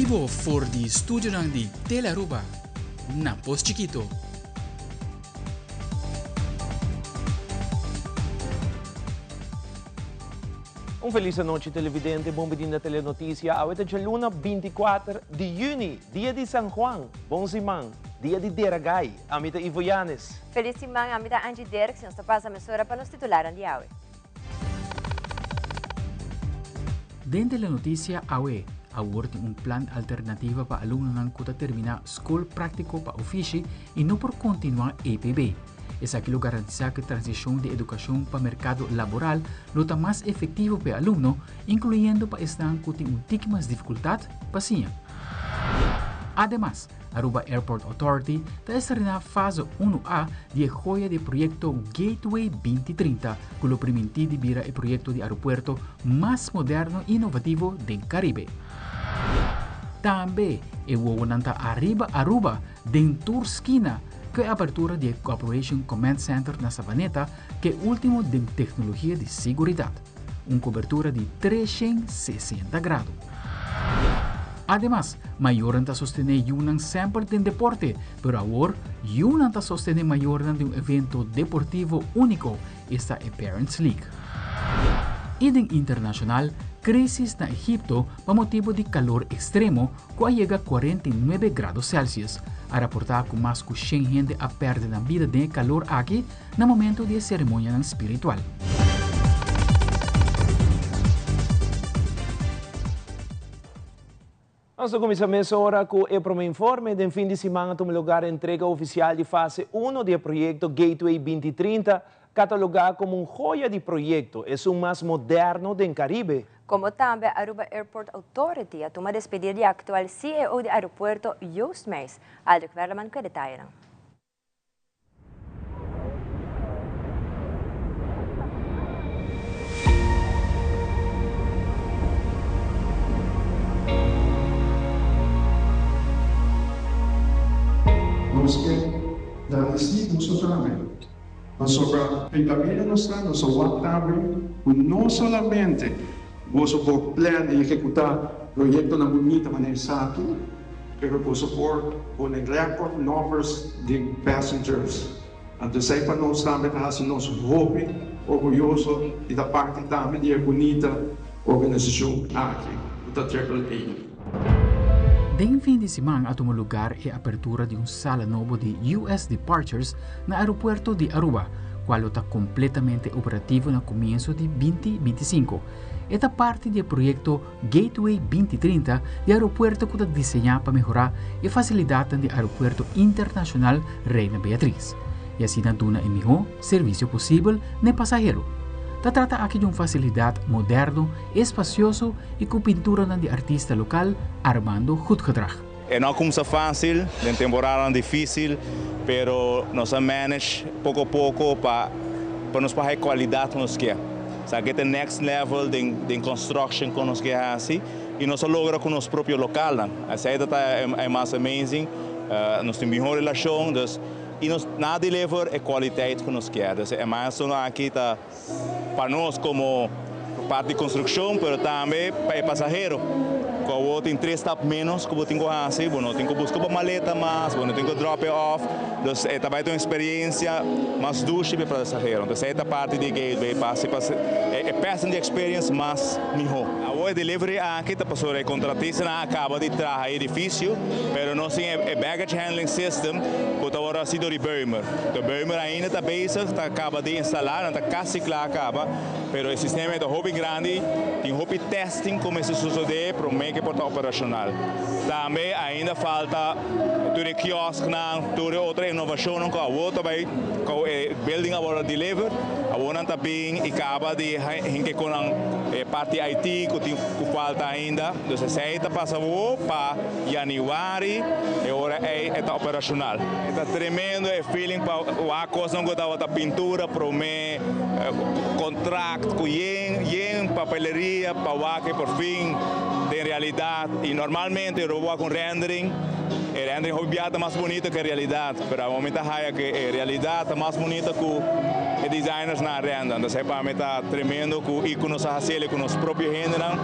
bibo for di studionan di Telearuba na Pos Chikito. Un felis anochi televidente, bon bini na Telenoticia. Awe ta djaluna 24 di juni, dia di San Juan. Bon siman, dia di Deragai. Ami ta Ivo Yanes. Felis siman, ami ta Angie Derks y nos ta pasa mesora pa nos titularan di awe. Den Telenoticia awe, awor tin un plan alternativa pa alumnonan cu ta termina scol practico pa ofishi y no por continua EPB. Esaki lo garantisa cu e transicion di educacion pa mercado laboral lo ta mas efectivo pa e alumno, incluyendo pa esnan cu tin un tiki mas dificultad pa siña. Ademas, Aruba Airport Authority ta estrená fase unu A di e joya di e proyekto Gateway 2030 ku lo primintí di bira e proyekto di aeropuerto mas moderno i inovativo den Karibe. Tambe e wowonan ta ariba Aruba den tur skina ku e apertura di e Cooperation Command Center na Savaneta ku e último den teknologia di siguridat. Un kobertura di 360 grado. Ademas, mayornan ta sostené yunan semper den deporte, pero awor yunan ta sostené mayornan den un evento deportivo úniko, esta e Parents League. I den internashonal, krísis na Egipto pa motibu di kalor ekstremo ku a yega 49 grado Celsius. A raportá ku mas ku shen hende a pèrdè nan bida den e kalor aki na momento di e seremonianan spiritual. Nos ta kuminsá mesora ku e promé informe. Den fin di siman a tuma lugar entrega ofisial di fase uno di e proyekto Gateway 2030, katalogá komo un joya di proyekto, esun mas moderno den Karibe. Komo tambe Aruba Airport Authority a tuma despedida di aktual CEO di aeropuerto Joost Meijs. Aldrich Werleman ku e detayenan. Nos ke gradisí boso tambe, pasobra den kaminda nos ta, nos a wak tambe ku no solamente boso por plan i ehekutá proyektonan bunita manera esaki, Pero boso por pone record numbers di passengers. Anto esei pa nos tambe ta haci nos hopi orguyoso di ta parti tambe di e bunita organisacion aki cu ta Triple A. Den fin di siman a tuma lugar e apertura di un sala nobo di US Departures na aeropuerto di Aruba, cual lo ta completamente operativo na comienso di 2025. E ta parti di e proyecto Gateway 2030 di aeropuerto ku ta diseñá pa mehorá e fasilidatnan di Aeropuerto Internashonal Reina Beatriz i asina duna e mihó servisio posibel na e pasahero. Ta trata aki di un fasilidat moderno, espasioso i ku pinturanan di artista lokal Armando Goedgedrag. E no a kumsa fásil, den temporadanan difísil, pero nos a manage poko poko pa pa nos por haña e kualidat ku nos ke. Sa ke ta e next level den den construction ku nos ke hasi i nos a logra ku nos propio lokalnan. Esei ta ta e mas amazing. Nos tin mihó relashon, dus i nos nan a deliver e kualiteit ku nos kier. Dus e milestone aki ta Pa nos komo parti di konstrukshon pero tambe pa e pasahero ku awor tin tres stap ménos ku bo tin ku hasi, bo no tin ku buska bo maleta mas, bo no tin ku dròp e òf, dus e ta bai ta un eksperensia mas dushi pa e pasahero. Entonces esei ta parti di e gateway pa hasi e passenger experience mas mihó. Awor e delivery aki ta pasobra e kontratistanan a kaba di traha e edifisio pero nos tin e baggage handling system ku ta wòrdu hasi dor di Beumer. De Beumer ainda ta bezig, ta caba di instala, nan ta casi cla caba, pero e sistema e ta hopi grandi, tin hopi testing cu mester sucede prome cu e por ta operacional. Tambe ainda falta tur e kiosknan, tur e otro innovacionnan cu awor ta bay, cu e building a worde delivered, awor nan ta bin y caba di hinca cu nan e parti IT cu tin cu falta ainda, dus esey ta pasa awor pa januari e ora ey e ta operacional. E ta tremendo e feeling pa wak kosnan ku tabata pintura prome, kontrakt ku yen yen papeleria pa wak e por fin den realidat i normalmente ora bo wak un rendering e rendering hopi bia ta mas bunito ku e realidat pero awor mi ta haya ku e realidat ta mas bunito ku e designers nan a render entonces pa mi ta tremendo ku i ku nos a hasiel ku nos propio hendenan.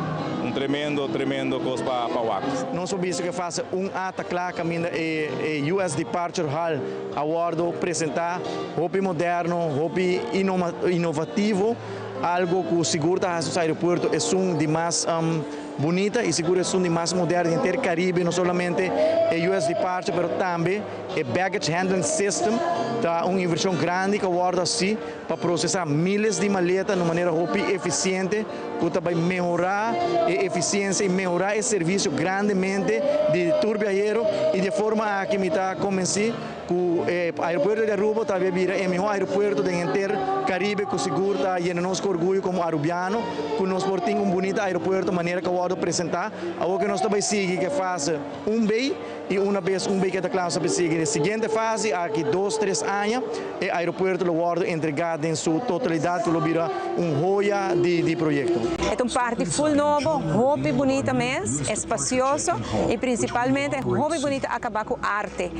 Un tremendo, tremendo cos pa wak. Nos a bisa cu fase 1A ta cla, caminda e US Departure Hall a wordo presenta, hopi moderno, hopi innovativo, algo cu sigur ta aeropuerto e un di mas bunita y sigur e un di mas moderno den Caribe, no solamente e US Departure, pero tambe e Baggage Handling System, ta un inversion grandi cu a wordo haci pa procesa miles di maleta di un manera hopi eficiente, cu tambe mehora e eficiencia y mehora e servicio grandemente di tur biahero y di forma cu mi ta convenci cu e aeropuerto di Aruba tambe bira e miho aeropuerto di henter Caribe, cu sigur ta yena nos orguyo como arubiano, cu nos por tin un bunita aeropuerto manera cu a wordo presenta. Awor cu nos tambe sigui cu fase 1B y un biaha 1B cu ta cla, nos sigui e siguiente fase, aki 2, 3 aña, e aeropuerto lo wordo entrega den su totalidad, cu lo bira un joya di proyecto. E un parti full nobo, hopi bunita mes, espacioso y principalmente hopi bunita acaba cu arte.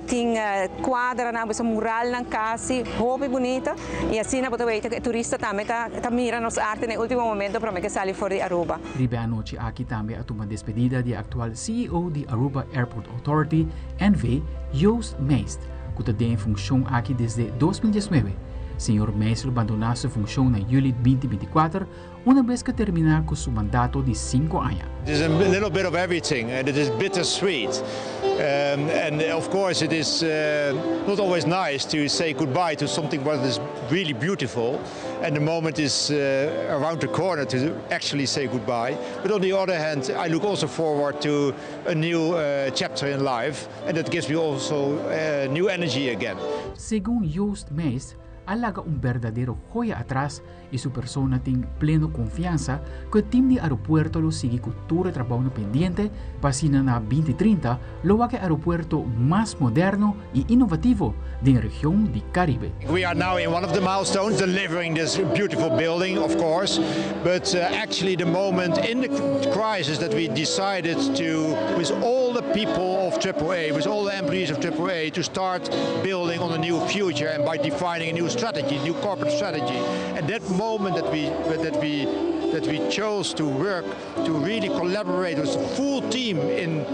Tin cuadro na mural na casi, hopi bunita y asina bo ta turista tambe ta mira nos arte na ultimo momento pa cu sali for di Aruba. Riba e anochi aki tambe a tuma despedida di actual CEO di Aruba Airport Authority, NV, Joost Meijs, cu ta den funcion aki desde 2019. Señor Meijs a bandona su funcion na juli 2024, un biaha cu termina cu su mandato di 5 aña. It is a little bit of everything and it is bittersweet. And of course it is not always nice to say goodbye to something that is really beautiful, and the moment is around the corner to actually say goodbye. But on the other hand, I look also forward to a new chapter in life, and that gives me also new energy again. Segun Joost Meijs, a laga un berdadero joya atras y su persona tin pleno confiansa cu e team di aeropuerto lo sigui cu tur trabou pendiente pa asina na 2030 lo wak e aeropuerto mas moderno y innovativo di region di Caribe. We are now in one of the milestones, delivering this beautiful building, of course, but actually the moment in the crisis that we decided to, with all the people of AAA, with all the employees of AAA, to start building on a new future and by defining a new strategy, new corporate strategy. And that moment that we chose to work, to really collaborate with the full team in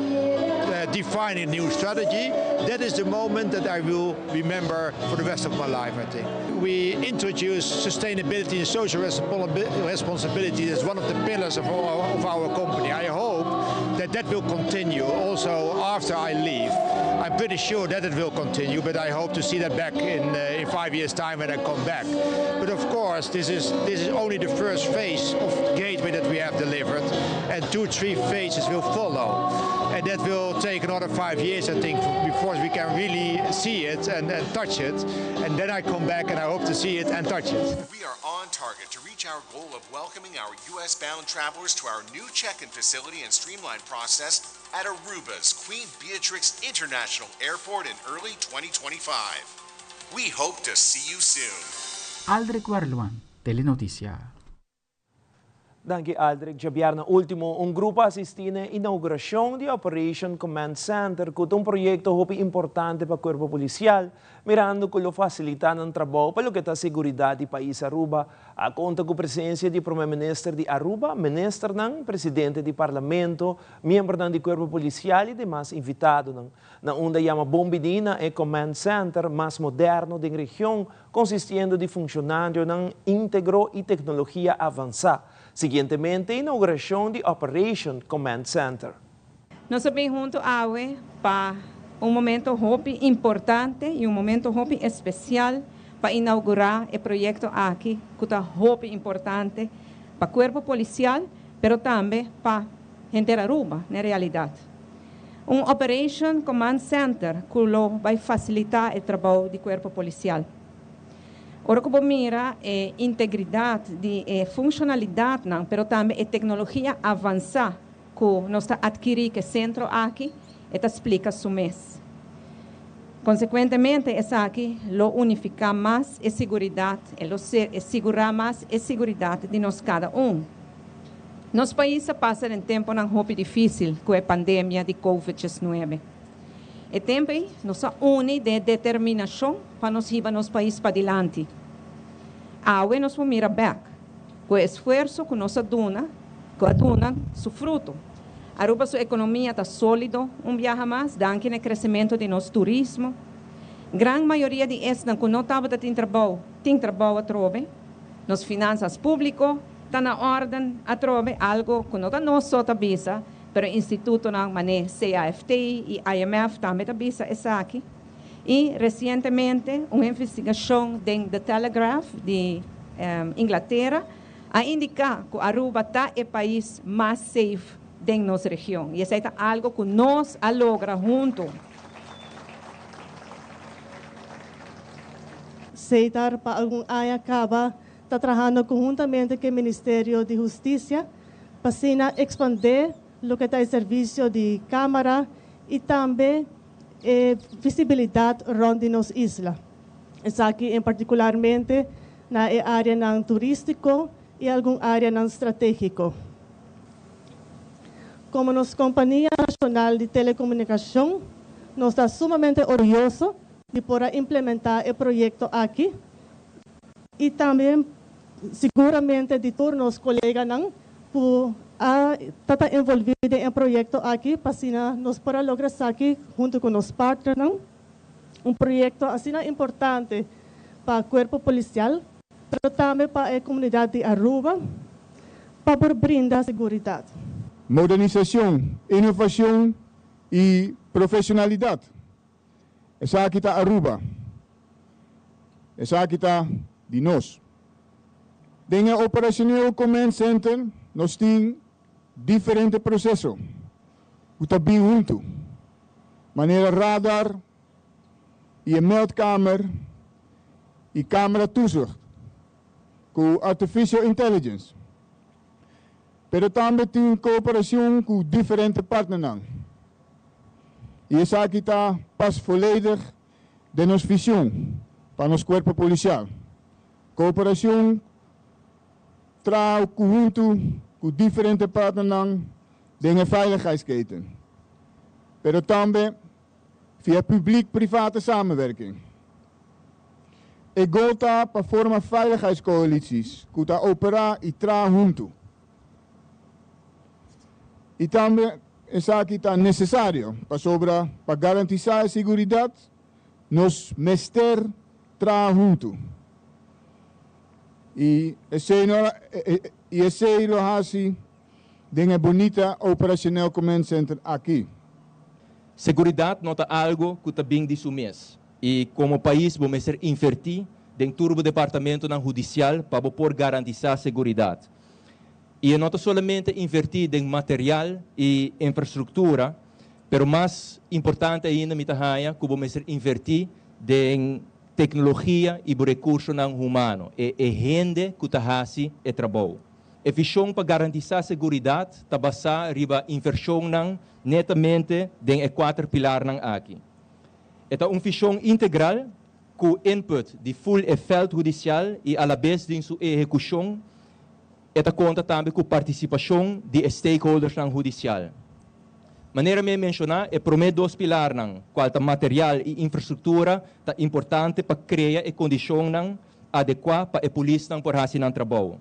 defining a new strategy, that is the moment that I will remember for the rest of my life, I think. We introduced sustainability and social responsibility as one of the pillars of our company. I hope that that will continue also after I leave. I'm pretty sure that it will continue, but I hope to see that back in 5 years' time when I come back. But of course, this is only the first phase of Gateway that we have delivered, and two, three phases will follow. And that will take another 5 years, I think, before we can really see it and touch it. And then I come back and I hope to see it and touch it. We are on target to reach our goal of welcoming our U.S. bound travelers to our new check in facility and streamlined process at Aruba's Queen Beatrix International Airport in early 2025. We hope to see you soon. Aldrich Warluan, Telenoticia. Danki, Aldrich. Diabierna ultimo, un grupo a asisti na inauguracion di Operation Command Center, cu ta un proyecto hopi importante pa e cuerpo policial, mirando cu lo facilita e trabou pa loke ta seguridad di pais Aruba. A conta cu e presencia di Prome Minister di Aruba, Minister, Presidente di Parlamento, miembro di cuerpo policial y demas invitado. Na unda a yama bon bini na e Command Center mas moderno di region, consistiendo di funcionario integro y tecnologia avansa. Siguientemente, inauguracion di Operation Command Center. Nos a bin hunto awe pa un momento hopi importante y un momento hopi especial pa inaugura e proyecto aki, cu ta hopi importante pa cuerpo policial, pero tambe pa henter Aruba, na realidad. Un Operation Command Center cu lo bay facilita e trabou di cuerpo policial. Ora cu mira e integridad di e funcionalidad, no, pero tambe e tecnologia avansa cu nos ta adkiri cu e centro aki, e ta splica su mes. Consecuentemente, esaki lo unifica mas e seguridad, lo sigura mas e seguridad di nos cada un. Nos pais a pasa den temponan hopi dificil cu e pandemia di COVID-19. E tempo nos a uni den determinacion pa nos hiba nos pais pa dilanti. Awe nos por mira back, cu e esfuerso cu nos a duna, Cu a duna su fruto. Aruba su economia ta solido un biaha mas, danki na e crecemento di nos turismo. Gran mayoria di esnan cu no tabata tin trabou, tin trabou atrobe. Nos finanzas publico ta na orden atrobe, algo cu no ta nos so ta bisa, pero institutonan mane CAFT y IMF tambe ta bisa esaki. Y recientemente un investigacion den The Telegraph di Inglatera a indica cu Aruba ta e pais mas safe den nos region. Y esey ta algo cu nos a logra hunto. Setar pa algun aña caba ta trahando conhuntamente cu e Ministerio di Husticia pa asina expande loke ta e servicio di camara y tambe e visibilidad rond di nos isla. Esaki en particularmente na e areanan turistico y algun areanan strategico. Como nos compania nacional di telecomunicacion, nos ta sumamente orguyoso di por a implementa e proyecto aki y tambe siguramente di tur nos coleganan cu a ta ta envolvi den e proyecto aki pa asina nos por a logra esaki hunto cu nos partnernan. Un proyecto asina importante pa Cuerpo Policial, pero tambe pa e comunidad di Aruba pa por brinda seguridad. Modernisacion, innovacion y profesionalidad. Esaki ta Aruba. Esaki ta di nos. Den e Operationeel Command Center nos tin diferente proceso cu ta bin hunto, manera radar y e meldkamer y camera toezicht cu artificial intelligence. Pero tambe tin cooperacion cu diferente partnernan. Y esaki ta pas volledig den nos vision pa nos cuerpo policial. Cooperacion traha cu hunto cu diferente partnernan den e veiligheidsketen, pero tambe via publiek-private samenwerking. E goal ta pa forma veiligheidscoalities cu ta opera y traha hunto. Y tambe esaki ta necesario pasobra pa garantisa e siguridad nos mester traha hunto. Y esey no y esey lo haci den e bunita Operationeel Command Center aki. Seguridad no ta algo cu ta bin di su mes y como pais bo mester inverti den tur bo departamentonan hudicial pa bo por garantisa seguridad. Y e no ta solamente inverti den material y infrastructura, pero mas importante ainda mi ta haya cu bo mester inverti den tecnologia y bo recursonan humano, e e hende cu ta haci e trabou. E vision pa garantisa seguridad ta basa riba inversionnan netamente den e cuater pilarnan aki. E ta un vision integral cu input di full e veld hudicial y alabes den su ehecucion e ta conta tambe cu participacion di e stakeholdersnan hudicial. Manera mi a menciona, e prome dos pilarnan, cual ta material y infrastructura, ta importante pa crea e condicionnan adecua pa e polisnan por haci nan trabou.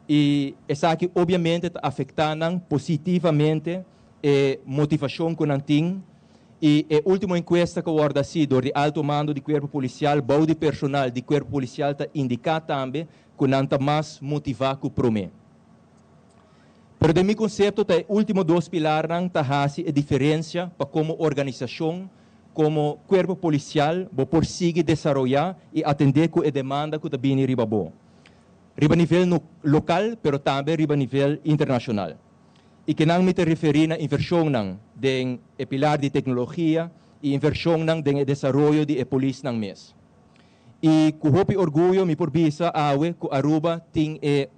Y esaki obviamente ta afecta nan positivamente e motivacion cu nan tin. Y e ultimo encuesta cu a wordo haci door di alto mando di Cuerpo Policial bou di personal di Cuerpo Policial ta indica tambe cu nan ta mas motiva cu prome. Pero den mi concepto ta e ultimo dos pilarnan ta haci e diferencia pa como organisacion, como Cuerpo Policial bo por sigui desaroya y atende cu e demanda cu ta bini riba bo. Riba nivel local pero tambe riba nivel internacional. Y kinan mi ta referi na inversionnan den e pilar di tecnologia y inversionnan den e desaroyo di e polisnan mes. Y cu hopi orguyo mi por bisa awe cu Aruba tin e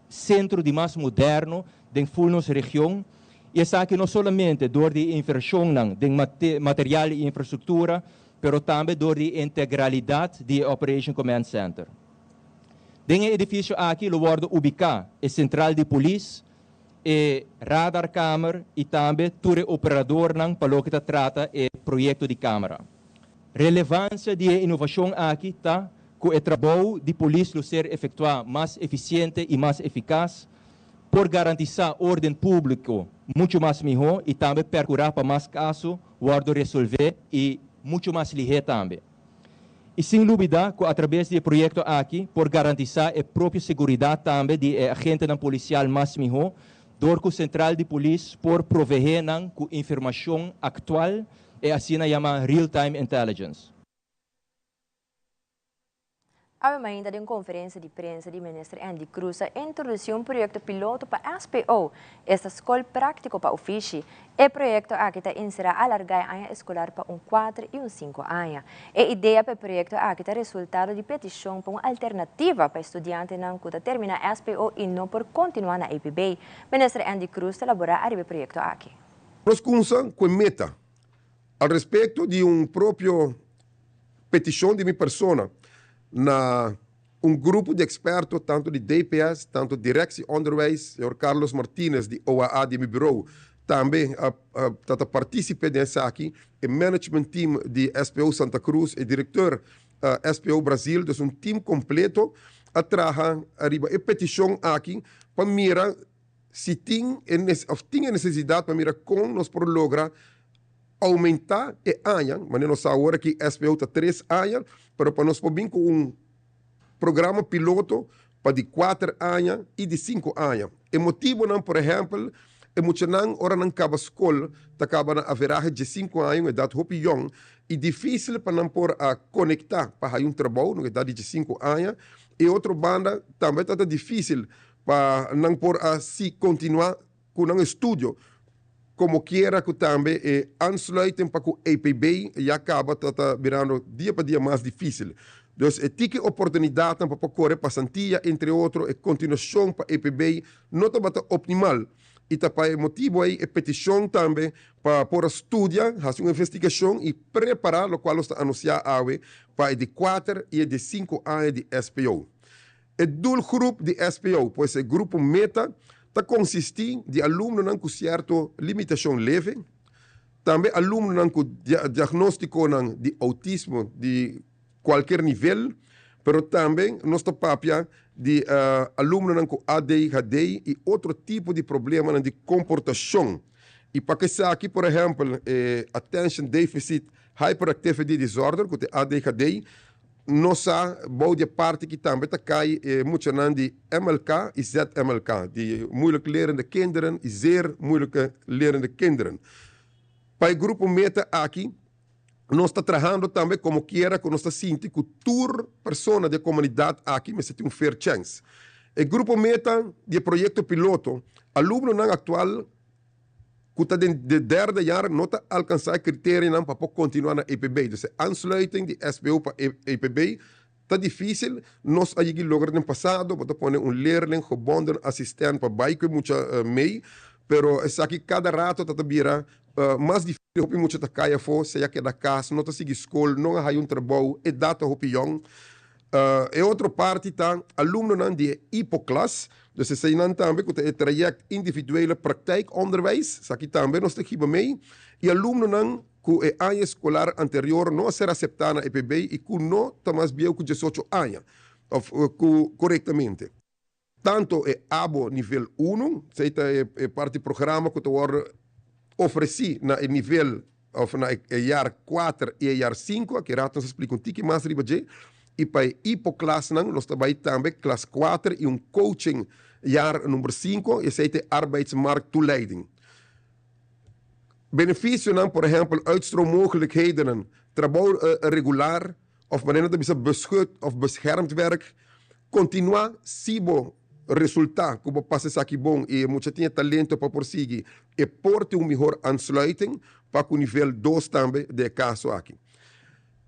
centro di mas moderno den full nos region y esaki no solamente door di e inversionnan den material y infrastructura pero tambe door di e integralidad di e Operation Command Center. Den e edificio aki lo wordo ubica e central di polis, e radarkamer y tambe tur e operadornan pa loke ta trata e proyecto di camera. Relevancia di e innovacion aki ta cu e trabou di polis lo ser efectua mas eficiente y mas eficaz. Por garantisá órden públiko muchu mas mihó i tambe pèrkurá pa mas kaso wòrdu resolvé i muchu mas lihé tambe. I sin lubidá ku atrabes di e proyekto aki por garantisá e propio seguridat tambe di e agentenan polisial mas mihó dor ku sentral di polis por proveé nan ku informashon aktual, e asina yamá real-time intelligence. Awe mainta den conferencia di prensa di Minister Endy Croes a introduci un proyecto piloto pa SPO, esta Scol Practico pa Ofishi. E proyecto aki ta encera alarga e aña escolar pa un cuater y un cinco aña. E idea pa e proyecto aki ta resultado di peticion pa un alternativa pa e studiantenan cu ta termina SPO y no por continua na EPB. Minister Endy Croes ta labora ariba e proyecto aki. Nos cunsa cu e meta al respecto di un propio peticion di mi persona na un grupo di experto tanto di DPS, tanto Directie Onderwijs, señor Carlos Martinez di OAA di mi bureau tambe a ta ta participe den esaki, e management team di SPO Santa Cruz, e directeur SPO Brazil, dus un team completo a traha ariba e peticion aki pa mira si tin e of tin e necesidad pa mira con nos por logra oumentá e aña, manera nos sa awor aki SPO ta tres aña, pero pa nos por bin ku un programa piloto pa di kuater aña i di sinku aña. E motibonan, por ehèmpel, e muchanan ora nan kaba skol ta kaba na averahe diesinku aña, un edat hopi yòn, i difísil pa nan por a konektá pa haña un trabou na un edat di diesinku aña. E otro banda tambe ta ta difísil pa nan por a si kontinuá ku nan estudio, komo kiera ku tambe e aansluiting pa ku EPB ya kaba ta ta birando dia pa dia mas difísil. Dus e tiki oportunidatnan pa por kore pasantia, entre otro e kontinuashon pa EPB no tabata optimal i ta pa e motibu ei e petishon tambe pa por a studia, hasi un investigashon i prepará lokual nos ta anunsiá awe pa e di kuater i e di sinku aña di SPO. E doelgroep di SPO, pues e grupo meta, ta konsistí di alumnonan ku sierto limitashon leve, tambe alumnonan ku diagnóstikonan di outismo di kualker nivel, pero tambe nos ta papia di alumnonan ku ADHD i otro tipo di problemanan di komportashon. I pa esaki, por ehèmpel, e Attention Deficit Hyperactivity Disorder, ku ta e ADHD, Nos sa bou di e parti ki tambe ta kai e muchanan di MLK i ZMLK, di moeilijk lerende kinderen i zeer moeilijke lerende kinderen. Pa e grupo meta aki nos ta trahando tambe komo kiera ku nos ta sinti ku tur persona di e komunidat aki mester tin un fair chance. E grupo meta di e proyekto piloto, alumnonan aktual, ku ta den de derde jaar no ta alkansá e kriterianan pa por kontinuá na EPB. Dus e aansluiting di SBO pa EPB ta difísil. Nos a yegi logra den pasado, bo ta pone un leerling gebonden assistent pa bai ku e mucha mei, pero esaki kada rato ta ta bira mas difísil. Hopi mucha ta kai afó, sea keda kas, no ta sigui skol, no a haya un trabou, edat ta hopi yòn. E otro parti ta alumnonan di e IPO-klas, dus eseinan tambe ku ta e trayect individuele praktijkonderwijs, esaki tambe nos ta hiba mei, i alumnonan ku e aña eskolar anterior no a ser aseptá na EPB i ku no ta mas bieu ku diesocho aña, òf ku korektamente. Tanto e abo nivel uno, esei ta e parti programa ku ta wòrdu ofresí na e nivel òf na e jaar kuater i e jaar sinku, aki rato nos a splika un tiki mas riba dje, i pa e ipo klasnan nos ta bai tambe klas kuater i un coaching jaar number sinku, esei ta e arbeidsmarkttoeleiding. Benefisionan, por ehèmpel uitstroommogelijkhedennan, trabou regular, Of manera nan ta bisa beschut of beschermd werk. Kontinuá si bo resultá ku bo pasa esaki bon i e mucha tin e talento pa por sigui, e por tin un mihor aansluiting pa ku nivel dos tambe den e kaso aki.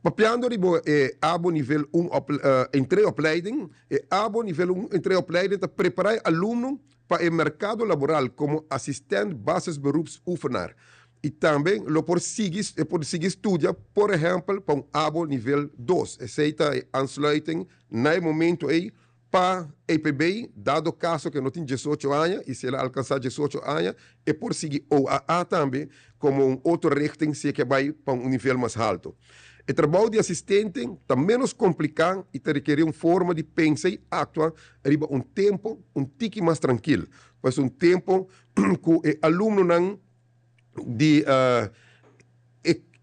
Papiando riba e abo nivel un op entreeopleiding, e abo nivel un entreeopleiding ta prepará e alumno pa e merkado laboral komo asistent basisberoepsoefenaar i tambe lo por sigui e por sigui studia por ehèmpel pa un abo nivel dos. Esei ta e aansluiting na e momento ei pa EPB, dado kaso ku e no tin diesocho aña i si el a alkansá diesocho aña e por sigui OAA tambe komo un otro richting si e ke bai pa un nivel mas halto. E trabou di asistente ta ménos kompliká i ta rekerí un forma di pensa i aktua riba un tempu un tiki mas trankil. Pues un tempu ku e alumnonan di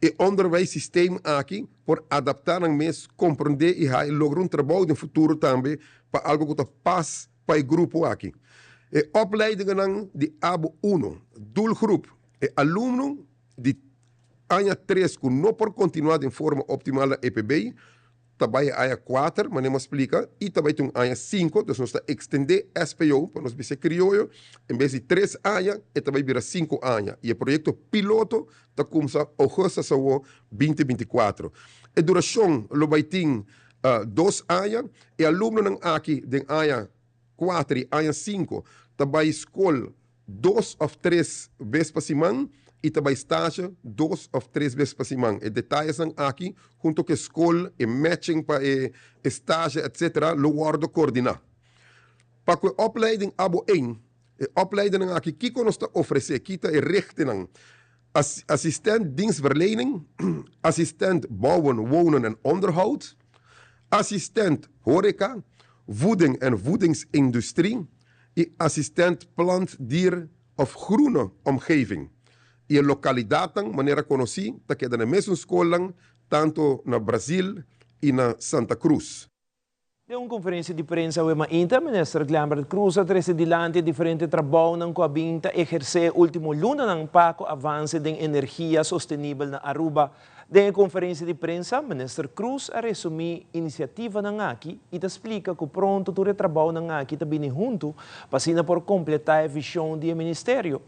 e onderwijssysteem aki por adaptá nan mes, komprondé i haña logra un trabou den futuro tambe pa algu ku ta pas pa e grupo aki. E opleidingennan di abo uno, doelgroep, e alumno di aña tres ku no por kontinuá den forma optimal na EPB, ta bai e aña kuater, manera mi a splika, i ta bai tin un aña sinku, dus nos ta ekstendé SPO, pa nos bisa e krioyo, en bes di tres aña, e ta bai bira sinku aña, i e proyekto piloto ta kumsa ougùstus awor binti 24. E durashon lo bai tin dos aña, e alumnonan aki den aña kuater i aña sinku ta bai skol dos òf tres bes pa siman i ta bai stasje dos òf tres bes pa siman. E detayesnan aki hunto ku e skol, e matching pa e stasje etc. Lo wòrdu koordiná. Pa ku e opleiding abo ein, e opleidingnan aki kiko nos ta ofresé, ki ta e richtingnan? Asistent dienstverlening, asistent bouwen, wonen en onderhoud, asistent horeca, voeding en voedingsindustrie i asistent plant, dier of groene omgeving. I e lokalidatnan manera konosí ta keda na e mesun skolnan tantu na Brazil i na Santa Cruz. Den un konferensia di prensa awe mainta, Minister Glenbert Croes a trese dilanti e diferente trabounan ku a bin ta ehersé e último lunanan pa ku avanse den energia sostenibel na Aruba. Den e konferensia di prensa, Minister Croes a resumí inisiativanan aki i ta splika ku pronto tur e trabounan aki ta bini huntu pa asina por kompletá e vishon di e ministerio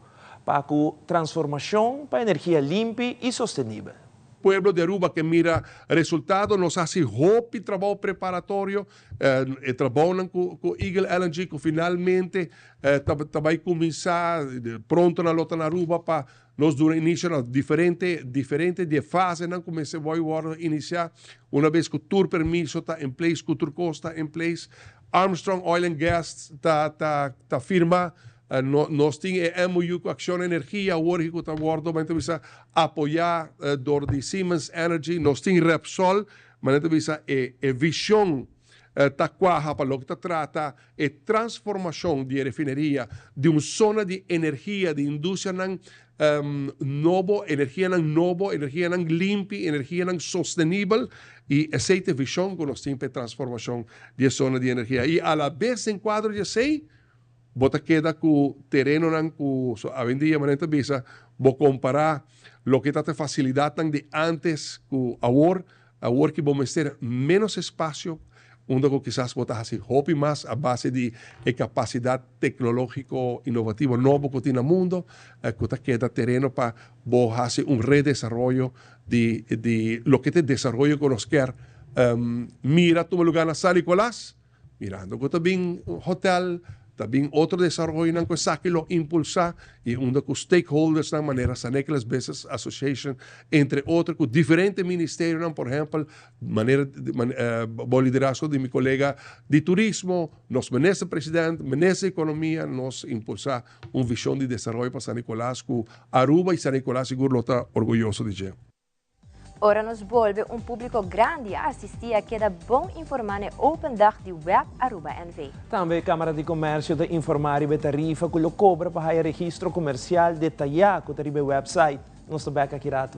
pa ku transformashon pa energia limpi i sostenibel. Pueblo di Aruba ke mira resultado, nos hasi hopi trabou preparatorio, e trabounan ku Eagle LNG ku finalmente ta bai kuminsá pronto nan lo ta na Aruba pa nos duna inisio na diferente diferente di e fasenan ku mester bai wòrdu inisiá una bes ku tur permiso ta in place, ku tur kos ta in place. Armstrong Oil and Gas ta ta ta firma. Nos tin e MOU ku Acciona Energia awor ku ta wòrdu men ta bisa apoyá dor di Siemens Energy. Nos tin Repsol, manera ta bisa e e vishon ta kuaha pa loke ta trata e transformashon di e refineria di un zona di energia di industrianan nobo, energianan nobo, energianan limpi, energianan sostenibel i esei ta e vishon ku nos tin pa e transformashon di e zona di energia. I alabes den kuadro di esei Bo ta keda ku terenonan ku so awendia manera ta bisa bo kompará loke ta ta fasilidatnan di ántes ku awor, awor ki bo mester ménos espasio unda ku kisas bo ta hasi hopi mas a base di e kapasidat teknológiko inovativo nobo ku tin na mundo ku ta keda tereno pa bo hasi un redesaroyo di di loke ta e desaroyo ku nos kier mira tuma lugá na San Nicolas. Mirando ku ta bin hotel, ta bin otro desaroyonan ku esaki lo impulsá i unda ku stakeholdersnan manera San Nicolas Business Association entre otro ku diferente ministerionan por ehèmpel manera bou liderazgo di mi kolega di turismo, nos minister president, minister di ekonomia nos impulsá un vishon di desaroyo pa San Nicolas ku Aruba i San Nicolas sigur lo ta orguyoso di dje. Ora nos bolbe un publico grandi a asisti a keda bon informa n'e Open Dag di Web Aruba NV. Tambe Camara di Comercio ta informa riba e tarifa cu lo cobra pa haya registro comercial detaya cu ta riba e website. Nos ta bek aki rato.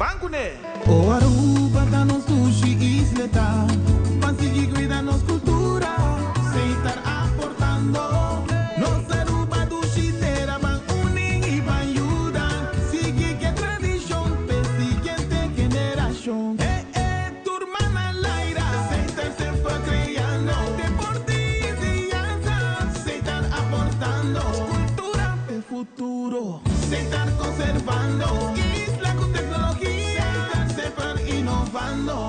Ban kuné! O Aruba ta nos dushi isleta, Ban sigui cuida nos cultura, Setar aportando. Nos Aruba dushi tera, Ban uni y ban yuda, Sigui cu e tradicion, p'e siguiente generacion. Eh eh, tur man al aire, Setar semper creando. Deporte y enseñanza, Setar aportando. Cultura p'e futuro, Setar conservando. Isla cu tecnologia, Setar semper innovando.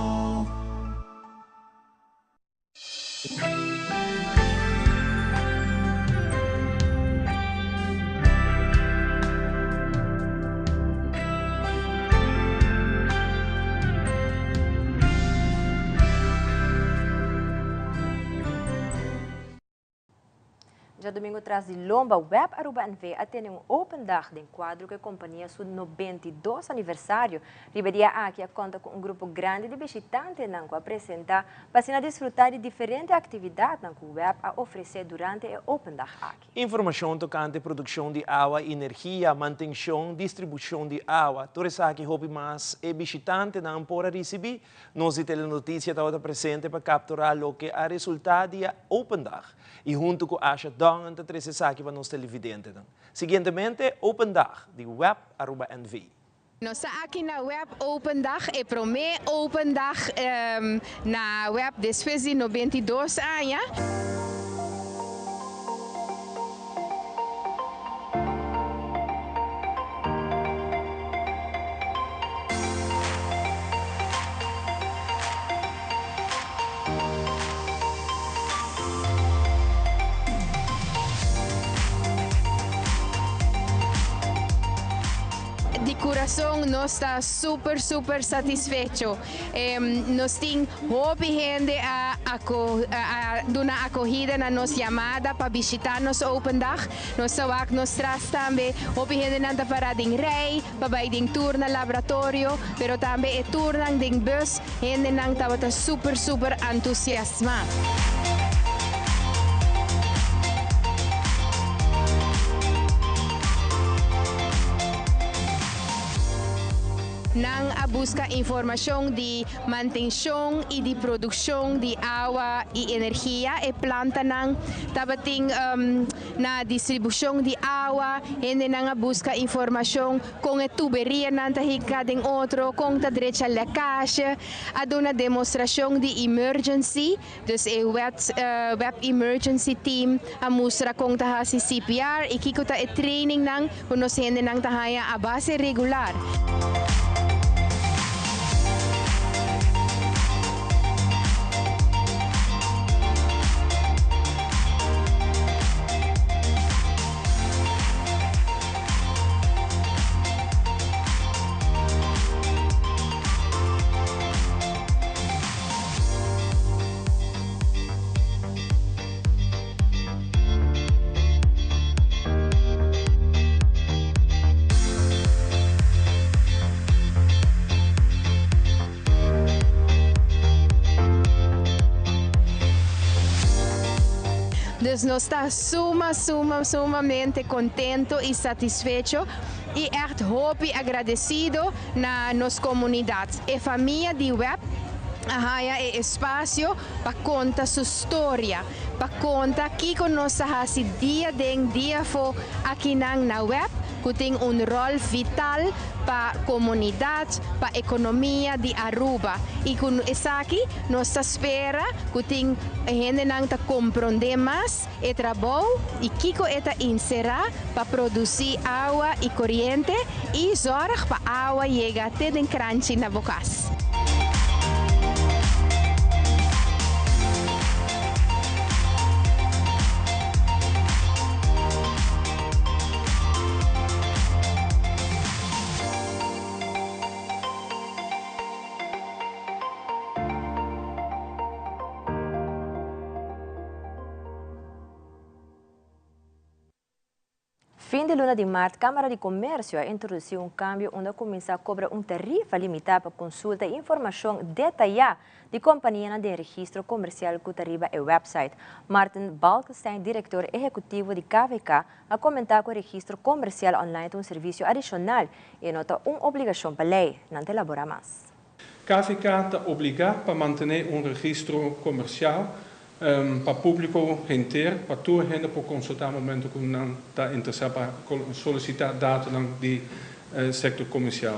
Djadomingo tras di lomba Web Aruba NV a tene un open dag den cuadro cu e compania su 92 aniversario. Riba e dia aki a conta cu un grupo grandi di bishitantenan cu a presenta pa asina disfruta di diferente actividadnan cu Web a ofrece durante e open dag aki. Informacion tocante produccion di awa y energia, mantencion, distribucion di awa, tur esaki hopi mas e bishitantenan por a ricibi. Nos di Telenoticia tabata presente pa captura loke a resulta di e Open Dag y hunto cu Asha Dongen ta trece esaki pa nos televidentenan. Siguientemente Open Dag di Web Aruba NV. Nos ta aki na Web Open Dag, e prome Open Dag na Web despues di 92 aña. Di kurason nos ta super super satisfecho. Nos tin hopi hende a a duna akohida na nos yamada pa bishita nos open dag. Nos ta wak nos tras tambe hopi hendenan ta para den rei pa bai den tour na laboratorio, pero tambe e tournan den bus hendenan tabata super super antusiasma. Nan a buska informashon di mantenshon i di produkshon di awa i energia. E plantanan tabatin na distribushon di awa. Hendenan a buska informashon kon e tuberianan ta hinka den otro, kon ta drecha lekashe. A duna demostrashon di emergency, dus e web emergency team a mustra kon ta hasi CPR i kiko ta e trainingnan ku nos hendenan ta haña a base regular. Dus nos ta suma, suma, sumamente contento y satisfecho y echt hopi agradecido na nos comunidad. E famia di web a haya e espacio pa conta su storia, pa conta kico nos ta haci dia den dia afo akinan na web cu tin un rol vital pa comunidad, pa economia di Aruba. Y cu esaki nos ta spera cu tin hendenan ta compronde mas e trabou y kico e ta encera pa produci awa y coriente y zorg pa awa yega te den kranchi na bo cas. Fin di luna di maart Camara di Comercio a introduci un cambio unda a cuminsa cobra un tarifa limita pa consulta y informacion detaya di companianan den registro comercial cu ta riba e website. Martin Balkenstein, director ehecutivo di KVK, a comenta cu e registro comercial online ta un servicio adicional y e no ta un obligacion pa ley. Nan ta elabora mas. KVK ta obligá pa mantené un registro komersial pa públiko henter, pa tur hende por konsultá momento ku nan ta interesá pa solisitá datonan di sektor komersial.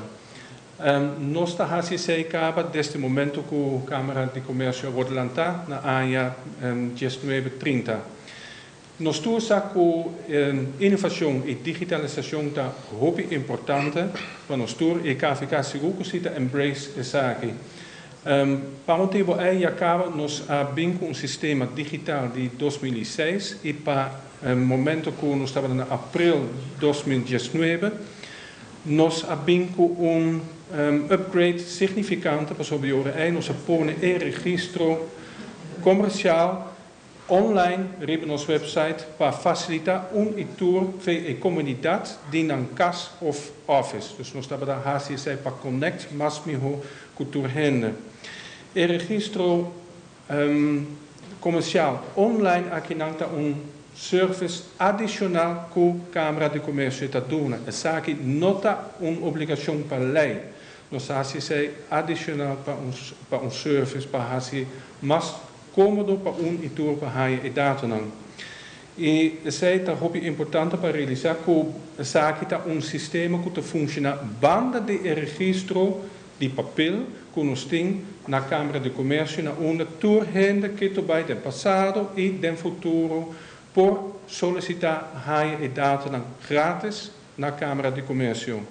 Nos ta hasi esei kaba desde momento ku Kámara di Komersio a wòrdu lantá na aña diesnuebe trinta. Nos tur sa ku inovashon i digitalisashon ta hopi importante pa nos tur i KVK sigur ku si ta embrace esaki. Pa motibu ei ya kaba nos a bin ku un sistema digital di 2006 i pa momento ku nos tabata na april 2019 nos a bin ku un upgrade signifikante pasobra di ora ei nos a pone e registro komersial Online riba nos website pa facilita un y tur fe e comunidad di nan cas of office. Dus nos tabata haci esey pa connect mas miho cu tur hende. E registro comercial online akinan ta un service adicional cu Camara di Comercio ta duna. Esaki no ta un obligacion pa ley. Nos ta haci esey adicional pa un service pa haci mas Kómodo pa un i tur pa haña e datonan. I esei ta hopi importante pa realisá ku esaki ta un sistema ku ta funshoná banda di e registro di papel ku nos tin na Kámara di Komersio na unda tur hende ke ta bai den pasado i den futuro por solisitá haña e datonan grátis na Kámara di Komersio.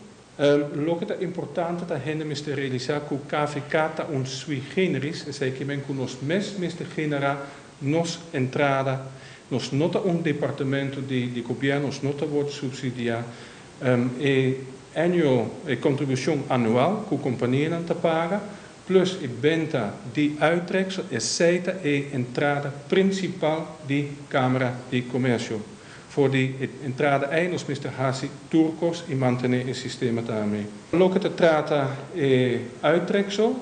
Loke ta importante ta hende mester realisa ku KVK ta un sui generis, esei ke men ku nos mes mester genera nos entrada, nos no ta un departamento di di gobierno, nos no ta word subsidia. E annual, e kontribushon anual ku kompanianan ta paga, plus e benta di uittreksel, esei ta e entrada prinsipal di Kamara di Komersio. For di e entrada ei nos mester hasi tur kos i mantené e sistema tambe. Loke ta trata e uittreksel,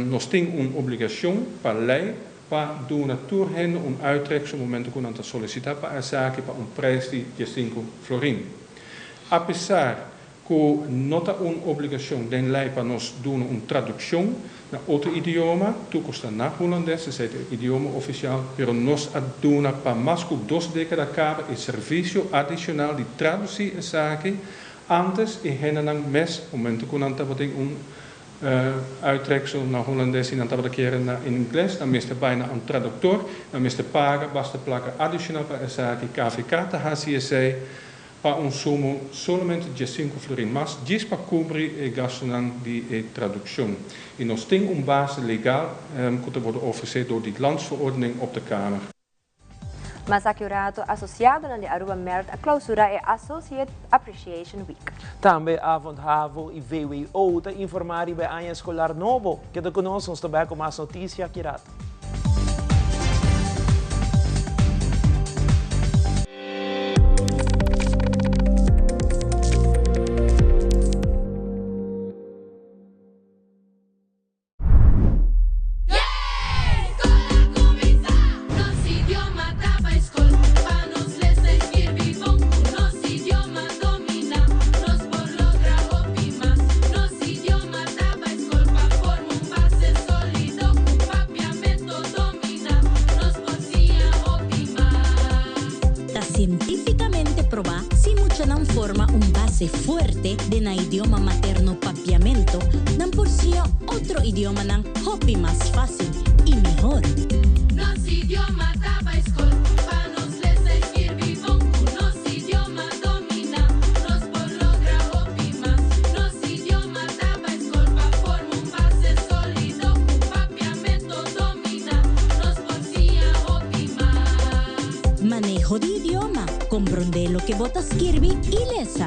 nos tin un obligashon pa lei pa duna tur hende un uittreksel momento ku nan ta solisitá pa esaki pa un preis di diesinku florin. Apesar Ku no ta un obligashon den lei pa nos duna un tradukshon na otro idioma, tur kos ta na hulandes, esei ta e idioma ofisial, pero nos a duna pa mas ku dos dékada kaba e servisio adishonal di tradusí esaki ántes e hendenan mes, momento ku nan tabatin un uittreksel na hulandes i nan tabata kere na ingles, nan mester bai na un traduktor, nan mester paga basta plaka adishonal pa esaki. KVK ta hasi esei. Pa un sumo solamente diesinku florin mas djis pa kubri e gastunan di e tradukshon. I nos tin un base legal ku ta wordu ofresé dor di Landsverordening op de Kamer. Mas aki un rato asosiadonan di Aruba Merit a klausurá e Associate Appreciation Week. Tambe Avond Havo i VWO ta informá riba e aña eskolar nobo. Keda ku nos, nos ta bek ku mas notisia aki rato. Ta sientificamente proba si muchanan forma un base fuerte den nan idioma materno Papiamento, nan por siña otro idiomanan hopi mas facil y mihor. Nos idioma ta bai skol pa nos lesa i skirbi bon ku nos idioma domina nos por logra hopi mas nos idioma ta bai skol pa forma un base solido ku papiamento domina nos por siña hopi mas. Maneho di idioma, Komprondé loke bo ta skirbi i lesa.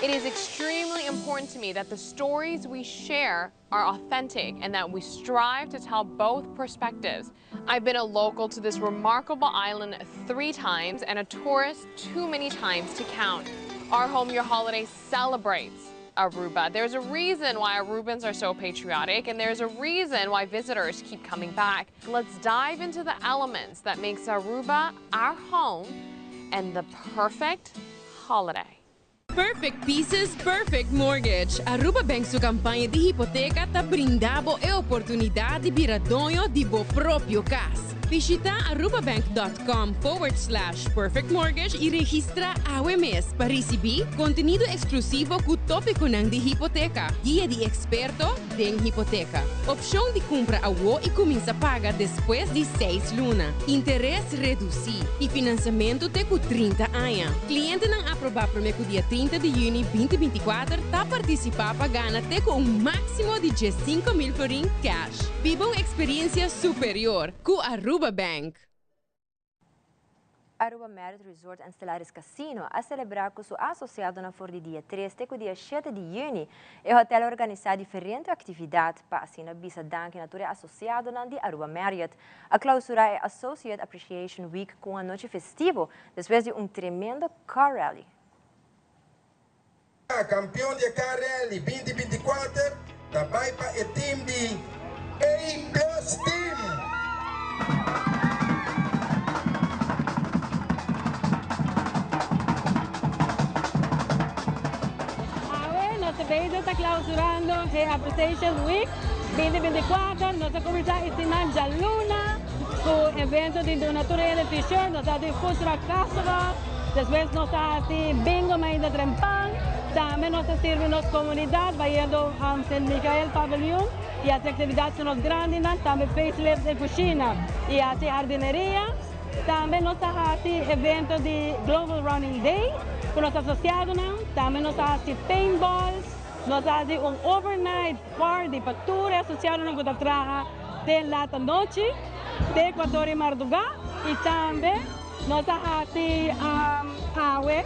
It is extremely important. important to me that the stories we share are authentic and that we strive to tell both perspectives. I've been a local to this remarkable island three times and a tourist too many times to count. Our Home Your Holiday celebrates Aruba. There's a reason why Arubans are so patriotic and there's a reason why visitors keep coming back. Let's dive into the elements that makes Aruba our home and the perfect holiday. Perfect Pieces, Perfect Mortgage. Aruba Bank su campaña di hipoteca ta brinda bo e oportunidad di bira doño di bo propio cas. Bishita arubabank.com forward slash perfect mortgage y registra awe mes pa ricibi contenido exclusivo cu topiconan di hipoteca, guia di experto den hipoteca, opcion di cumpra awo y cuminsa paga despues di seis luna, interes reduci y financiamento te cu 30 aña. Clientenan aproba prome cu dia 30 di juni 2024 ta participa pa gana te cu un maximo di 15.000 florin cash. Biba un experiencia superior cu Aruba Bank. Aruba Marriott Resort and Stellaris Casino a celebra cu su asociadonan for di dia 3 te cu dia 7 di juni. E hotel a organisa diferente actividad pa asina bisa danki na tur e asociadonan di Aruba Marriott. A clausura e Associate Appreciation Week cu un anochi festivo despues di un tremendo car rally. Campeon di e Car Rally 2024 ta bay pa e team di A Plus Team. Awe nos ta bezig ta clausurando e Appreciation Week 2024. Nos a cuminsa e siman djaluna cu evento di duna tur hende t-shirt. Nos a haci Food Truck Festival. Despues nos a haci bingo mainta trempan. Tambe nos a sirbi nos comunidad bayendo St. Michael Paviljoen y haci actividad cu nos grandinan. Tambe facelift e cushina y haci jardineria. Tambe nos a haci evento di Global Running Day cu nos asociadonan. Tambe nos a haci paintballs. Nos a haci un overnight party pa tur e asociadonan cu ta traha te laat anochi, te cuator y marduga. Y tambe nos a haci awe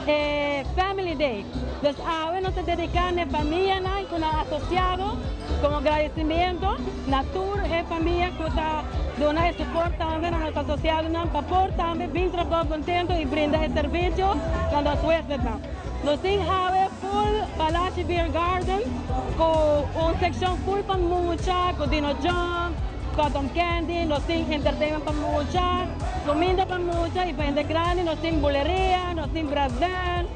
e Family Day. Dus awe nos ta dedica na e famianan cu nan asociado como agradecimiento na tur e famia cu ta duna e support tambe na nos asociadonan pa por tambe bin trabao contento y brinda e servicio na nos huespednan. Nos tin awe full Balashi Beer Garden cu un seccion full pa mucha cu dino jump, cotton candy, nos tin entertainment pa mucha, cuminda pa mucha y pa hende grandi nos tin buleria, nos tin brass band,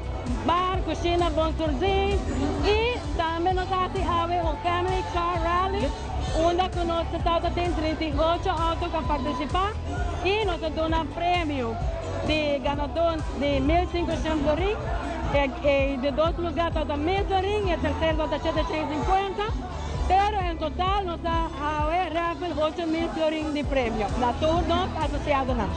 bar, cushina bon surzi y tambe nos haci awe un family car rally unda cu nos ta tin 38 auto cu a participa y nos ta duna premio di ganador di 1500 florin, e di dos lugar ta 1000 florin y e tercer ta 750, pero en total nos a awe raffle 8000 florin di premio na tur nos asociadonan.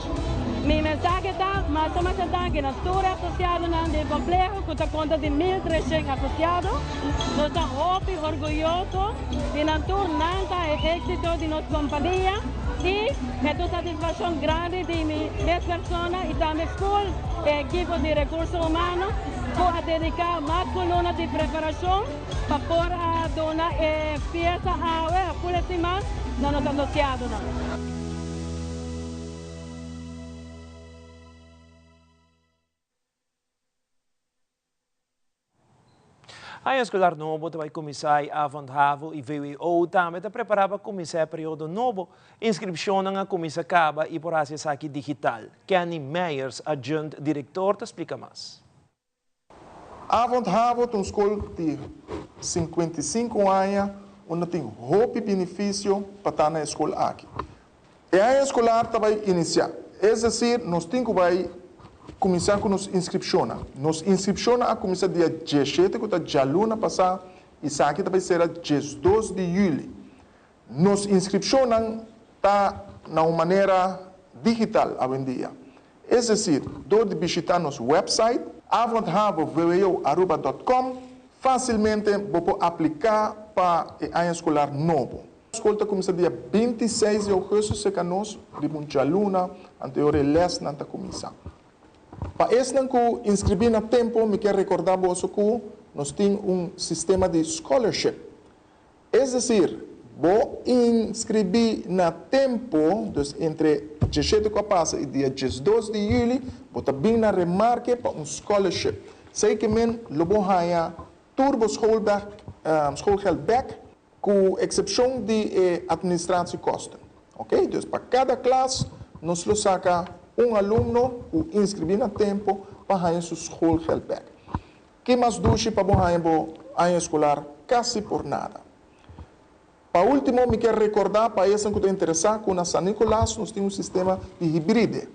Mi mensahe ta mas o mas danki na tur asociadonan di compleho cu ta conta di 1300 asociado. Nos ta hopi orguyoso di nan tur, nan ta e exito di nos compania y e ta un satisfaccion grandi di mi mes persona y tambe full e ekipo di recurso humano cu a dedica mas cu luna di preparacion pa por a duna e fiesta awe a full e siman na nos asociadonan. Aña escolar nobo ta bay cuminsa y Avond Havo y VWO tambe ta prepara pa cuminsa e periodo nobo. Inscripcionnan a cuminsa caba y por haci esaki digital. Kenny Meyers, adjunct director, ta splica mas. Avond Havo ta un scol di 55 aña unda tin hopi beneficio pa ta na e scol aki. E aña escolar ta bay inicia, es decir, nos tin cu bay cuminsa cu nos inscripcionnan. Nos inscripcionnan a cuminsa dia 17 cu ta djaluna pasa y esaki ta bay cera 12 di juli. Nos inscripcionnan ta na un manera digital awendia. Es decir, door di bishita nos website avondhavovwoaruba.com facilmente bo por aplica pa e aña escolar nobo. Scol ta cuminsa dia 26 di augustus cerca nos riba un djaluna, anterior e lesnan ta cuminsa. Pa esnan cu inscribi na tempo mi kier recorda boso cu nos tin un sistema di scholarship. Es decir, bo inscribi na tempo, dus entre 17 cu a pasa y dia 12 di juli, bo ta bin na remarke pa un scholarship. Esey kiermen lo bo haya tur bo schoolbag, schoolgeld bek, cu excepcion di e administratiekosten. Ok, dus pa cada klas nos lo saca un alumno cu inscribi na tempo pa haya su schoolgeld bek. Ki mas dushi pa bo haya bo aña escolar casi por nada. Pa ultimo, mi kier recorda pa esnan cu ta interesa cu na San Nicolas nos tin un sistema di hybride.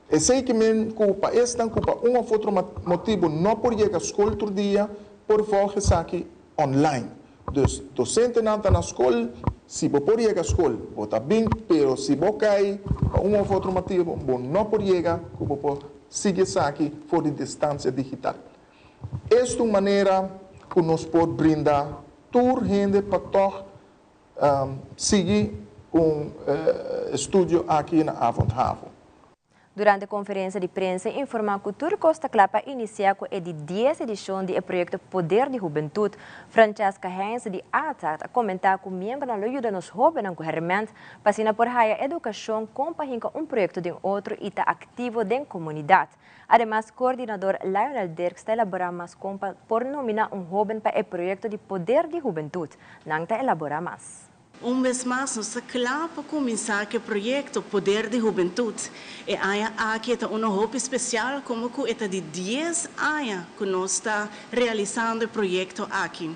Esey kiermen cu pa esnan cu pa un of otro motibo no por yega scol tur dia, por volg esaki online. Dus docentenan ta na scol, si bo por yega scol, bo ta bin, pero si bo cay pa un of otro motibo, bo no por yega, cu bo por sigui esaki for di distancia digital. Esta un manera cu nos por brinda tur hende pa toch sigui un estudio aki na Avond Havo. Durante conferencia di prensa informa cu tur cos ta cla pa inicia cu e di 10 edicion di e proyecto Poder di Hubentud. Francesca Heinz di ATA a comenta cu miembronan lo yuda nos hobennan cu herment pa asina por haya educacion con pa hinca un proyecto den otro y ta activo den comunidad. Ademas, coordinador Lionel Dirks ta elabora mas con pa por nomina un hoben pa e proyecto di Poder di Hubentud. Nan ta elabora mas. Un bes mas nos ta cla pa cuminsa cu e proyecto Poder di Hubentud. E aña aki ta uno hopi special como cu e ta di 10 aña cu nos ta realisando e proyecto aki.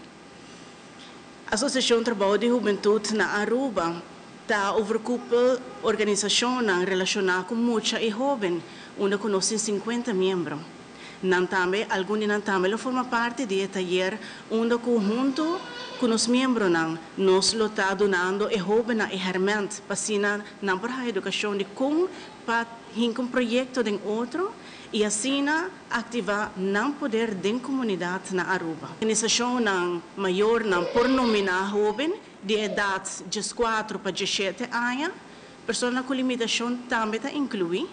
Asociacion Trabou di Hubentud na Aruba ta overkoepel organisacionnan relaciona cu mucha y hoben, unda cu nos tin 50 miembro. Nan tambe, algun di nan tambe lo forma parti di e tayer, unda cu hunto cu nos miembronan nos lo ta dunando e hobennan e herment pa asina nan por haya educacion di con pa hinca un proyecto den otro y asina activa nan poder den comunidad na Aruba. Organisacionnan mayornan por nomina hoben di edad 14 pa 17 aña, persona cu limitacion tambe ta inclui.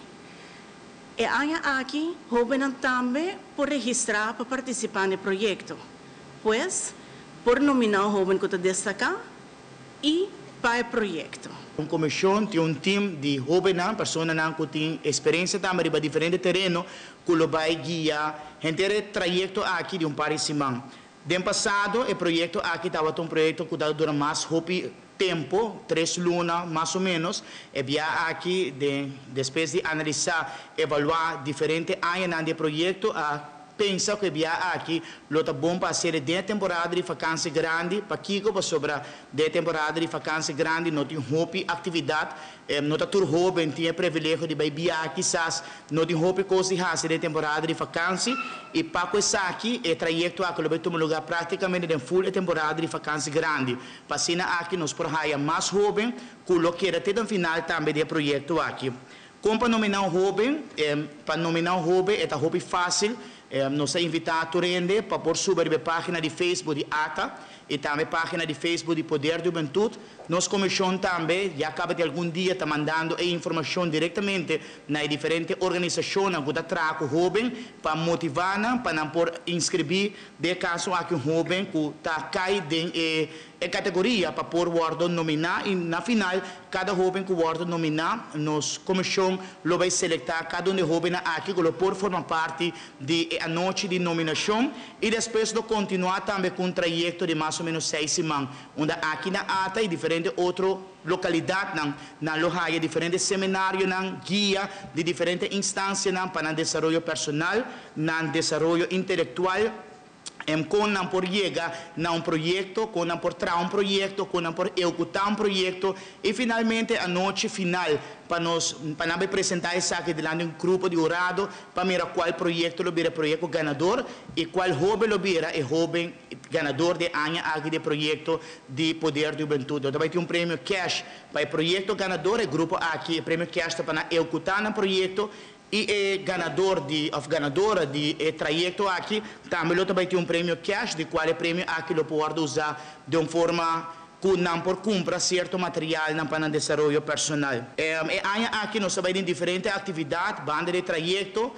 E aña aki, hobennan tambe por registra pa participa na e proyecto. Pues, por nomina hoben cu ta destaca y pa e proyecto. Un comision tin un team di hobennan, personanan cu tin experiencia tambe riba diferente tereno, cu lo bay guia henter e trayecto aki di un par di siman. Den pasado, e proyecto aki tabata un proyecto cu ta dura mas hopi tempo, 3 luna mas o menos. E bia aki, despues di analisa, evalua diferente aña di proyecto, a pensa cu e bia aki lo ta bon pa haci den temporada di vakantie grandi, pakico? Pasobra den temporada di vakantie grandi no tin hopi actividad, no ta tur hoben tin e privilegio di bay biaha kisas, no tin hopi cos di haci den temporada di vakantie y pa esaki e trayecto aki lo bay tuma luga practicamente den full temporada di vakantie grandi. Pa asina aki nos por haya mas hoben cu lo keda te final tambe di e proyecto aki. Con pa nomina un hoben? Pa nomina un hoben ta hopi facil. Nos ta invita tur hende pa por subi e pagina di Facebook di ATA y tambe pagina di Facebook di Poder di Hubentud. Nos comision tambe ya caba di algun dia ta mandando e informacion directamente na diferente organisacion cu ta traha cu hoben pa motiva pa nan por inscribi den caso aki un hoben cu ta cay den e categoria pa por wordo nomina y na final cada hoben cu wordo nomina, nos comision lo bay selecta cada un hoben aki cu por forma parti di anochi di nominacion y despues lo continua tambe cu un trayecto di mas o menos 6 siman, unda aki na ATA y diferente otro localidadnan nan lo haya diferente seminarionan, guia di diferente instancianan pa nan desaroyo personal, nan desaroyo intelectual, con nan por yega na un proyecto, con nan por traha un proyecto, con nan por ehecuta un proyecto y finalmente anochi final pa nos pa nan presenta esaki dilanti un grupo di hurado pa mira cual proyecto lo bira proyecto ganador y cual hoben lo bira e hoben ganador di e aña aki di proyecto di Poder di Hubentud. Tambe tin un premio cash pa e proyecto ganador, e grupo aki, e premio cash pa ehecuta e proyecto y e ganador di of ganadora di e trayecto aki tambe lo tambe tin un premio cash, di cual e premio aki lo por usa di un forma ku nan por kumpra sierto materialnan pa nan desaroyo personal. E aña aki nos ta bai den diferente aktividat banda di e trayekto.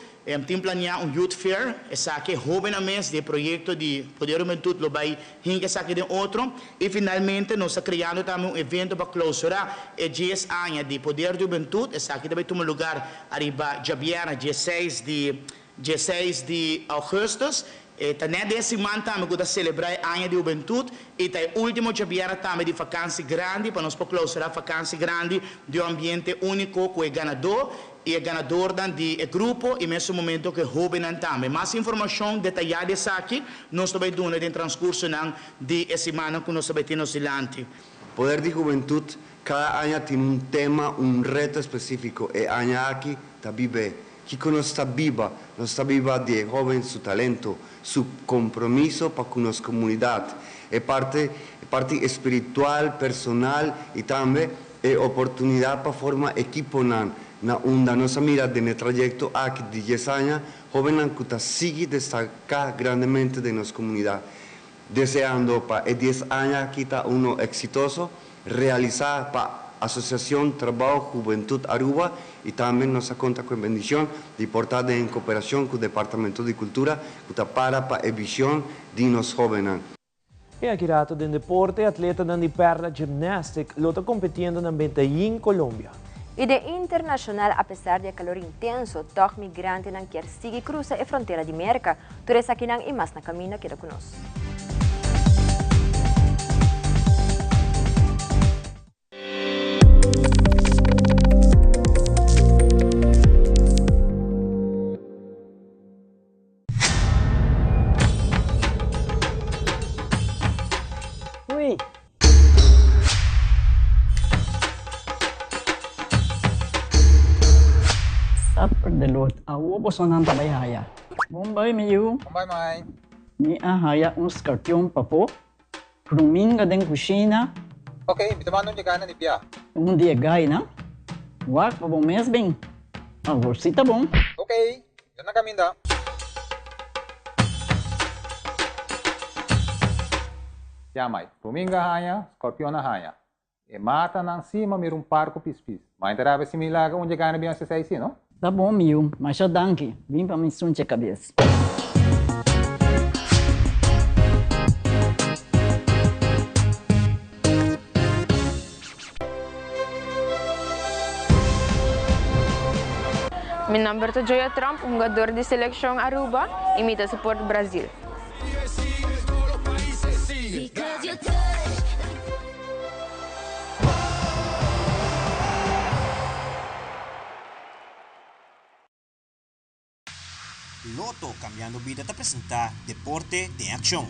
Tin planiá un Youth Fair, esaki e hóbennan mes di e proyekto di Poder Hubentud lo bai hinka esaki den otro. I finalmente nos ta kreando tambe un evento pa klousurá e dies aña di Poder di Hubentud, esaki ta bai tuma lugar ariba djabièrnè dieseis di dieseis di ougùstùs. E ta nèt den e siman tambe ku ta selebrá e Aña di Hubentut i ta e último djabièrnè tambe di fakansi grandi pa nos por klousurá fakansi grandi di un ambiente úniko ku e ganadó i e ganadornan di e grupo i mesun momento ku e hóbennan tambe. Mas informashon detayá di esaki nos ta bai duna den transkursonan di e simannan ku nos ta bai tin nos dilanti. Poder di Hubentut kada aña tin un tema, un reto espesífiko. E aña aki ta Bib'é. Kiko nos ta biba? Nos ta biba di e hóben su talento, su kompromiso pa ku nos komunidat, e parte e parti espiritual, personal i tambe e oportunidat pa forma ekiponan na unda nos a mira den e trayekto aki di dies aña hóbennan ku ta sigui destaká grandemente den nos komunidat. Deseando pa e dies aña aki ta uno eksitoso, realisá pa Asosiashon Trabou Hubentut Aruba i tambe nos a konta ku e bendishon di por ta den koperashon ku Departamento di Kultura ku ta para pa e vishon di nos hóbennan. E aki rato den deporte, atletanan di Perla Gymnastic lo ta kompetiendo na Medellin, Colombia. I den internashonal apesar di e kalor intenso, tòg migrantenan kier sigui krusa e frontera di Merka. Tur esakinan i mas na kaminda keda ku nos. Ui. Supper de lot. Awo bosonan ta bai haya. Bon bai mi yu. Bon bai mai. Mi a haya un skarpion pafó. Ruminga den kushina. Ok, mi ta manda un dje na di bia. Un di e gainan. Wak pa bo mes bin. Awor si ta bon. Ok, mi ta na kaminda. Ya mai, ruminga haña, skorpion a haña. E matanan si ma mira un par ku pispis. Mai ta rabia si mi laga un dje gana bin hasi esei si, no? Ta bon mi yu, masha danki. Bin pa mi sunche kabes. Mi nomber ta Joya Tromp, hungador di seleccion Aruba y mi ta support Brazil. Lotto Cambiando Bida ta presenta Deporte den Accion.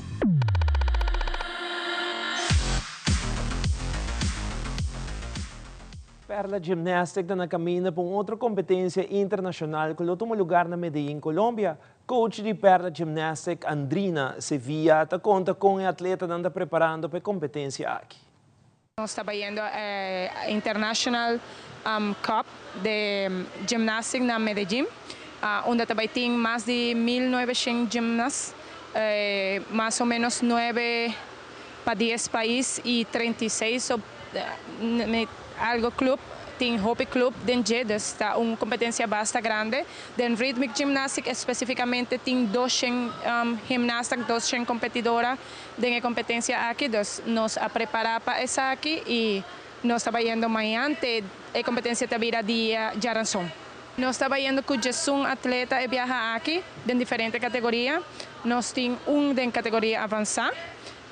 Perla Gymnastic ta na caminda pa un otro competencia internacional cu lo tuma lugar na Medellin, Colombia. Coach di Perla Gymnastic, Andrina Sevilla, ta conta con e atletanan ta preparando pa e competencia aki. Nos ta bayendo e International Cup de Gymnastic na Medellin, unda ta bay tin mas di 1900 gymnast, mas o menos nuebe pa dies pais y 36 o algo club, tin hopi club den dje, dus ta un competencia basta grande. Den Rhythmic Gymnastic especificamente tin 200 gymnasta, 200 competidora Den e competencia aki dus nos a prepara pa esaki y nos ta bayendo mañan te e competencia ta bira dia djaranson. Nos ta bayendo cu djesun atleta e biaha aki den diferente categoria. Nos tin un den categoria avansa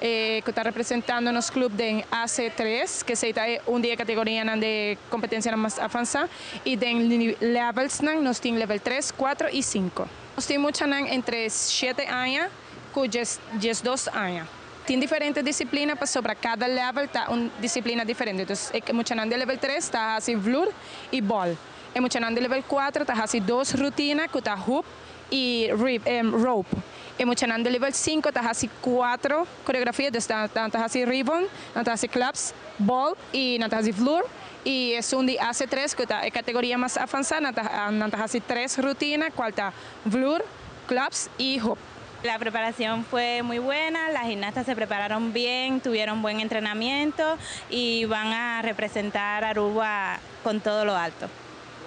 e cu ta representando nos club den AC tres, kesey ta e un di e categorianan de competencianan mas avansa y den levelsnan nos tin level tres, cuatro y cinco. Nos tin muchanan entre shete aña ku 12 aña. Tin diferente disiplina pasobra kada level ta un disiplina diferente. Dus e muchanan di level tres ta hasi vloer i bòl. E muchanan di level kuater ta hasi dos rutina ku ta hoop i rope. E muchanan di level sinku ta hasi kuatro koreografia, dus nan ta hasi ribbon, nan ta hasi claps, bòl i nan ta hasi vloer. I esun di AC tres ku ta e kategoria mas avansá nan ta hasi tres rutina kual ta vloer, claps i hoop. La preparación fue muy buena, las gimnastas se prepararon bien, tuvieron buen entrenamiento y van a representar Aruba con todo lo alto.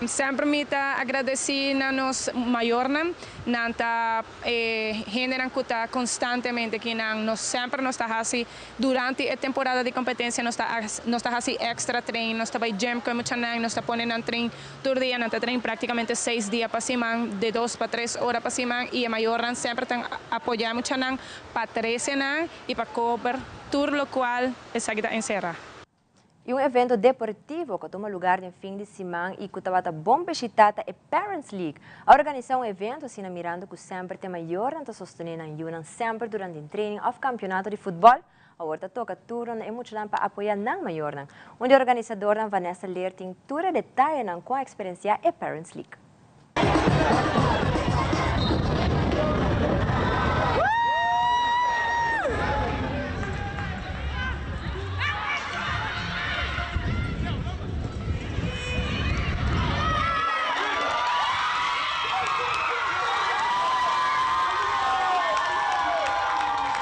Semper mi ta agradeci na nos mayornan, nan ta e hendenan cu ta constantemente kinan nos semper nos ta haci durante e temporada di competencia nos ta nos ta haci extra train, nos ta bay gym cu e muchanan, nos ta pone nan train tur dia, nan ta train practicamente seis dia pa siman, de dos pa tres ora pa siman y e mayornan semper ta apoya e muchanan pa trece nan y pa cober tur locual esaki ta encera. Y un evento deportivo cu a tuma lugar den fin di siman y cu tabata bon bishita ta e Parents League. A organisa un evento asina mirando cu semper t'e mayornan ta sostene nan yunan semper durante den training of campeonato di futbol. Awor ta toca turno na e muchanan pa apoya nan mayornan. Un di e organisadornan Vanessa Leer tin tur e detayenan con a experiencia e Parents League.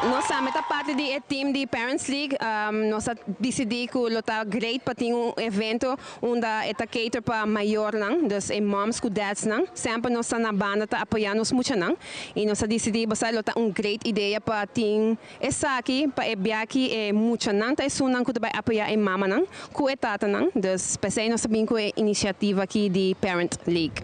Nos tambe ta parti di e team di Parents League. Nos a dicidi cu lo ta great pa tin un evento Unda e ta cater pa mayornan, dus e moms cu dadsnan. Semper nos ta na banda ta apoya nos muchanan y nos a dicidi bo sa lo ta un great idea pa tin esaki pa e biaki e muchanan ta esunnan cu ta bay apoya e mamanan cu e tatanan. Dus p'esey nos a bin cu e iniciativa aki di Parent League.